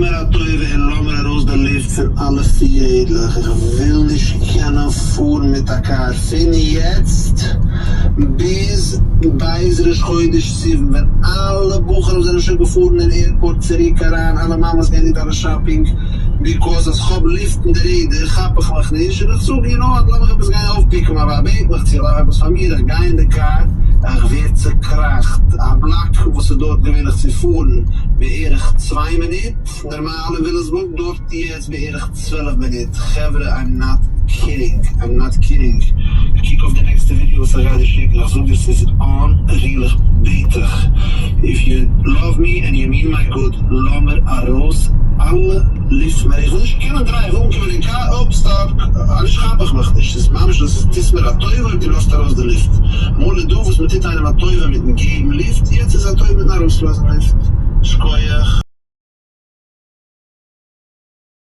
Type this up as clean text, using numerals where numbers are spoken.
מיר א טובה און לאז מיר ארויס די לופט פון אלע פיר רעדלעך, איך וויל נישט קענען פארן מיט א קאר פון יעצט ביז ב' ראש חודש סיוון ווען אלע בחורים זענען שוין געפארן אין עירפארט צוריק אריין, אלע מאמעס געענדיגט אלע shopping, because אז כ'האב לופט אין די רעדער כאפ איך מיך נישט און איך זאג you know what לאמיך עפעס גיין אויפפיקן מיין ווייב בעט מיך צו איך דארף עפעס פאר מיר איך גיי אין די קאר איך ווער צוקראכט א בלאק וואס ס'דויערט געווענליך צו פארן בערך צוויי מינוט נארמאל אין וויליאמסבורג דויערט יעצט בערך 12 מינוט חברה I'm not kidding I'm not kidding קוק אויף די נעקסטע ווידיאו וואס איך גיי דיר שיקן איך זאג דיר ס'איז unreal איך בעט דיך if you love me and you mean my good לאמיר ארויס אלע לופט מער איך וויל נישט קענען דרייען איך וויל אנקומען אין קאר אפ stop אנישט כאפ איך מיך נישט ס'איז ממש דאס טוסט מיר א טובה אויב דו לאזט ארויס די לופט אמאל איז דא וואס מ'טוט איינעם א טובה מיטן געבן לופט יעצט איז א טובה מיטן ארויסלאזן לופט שכוח.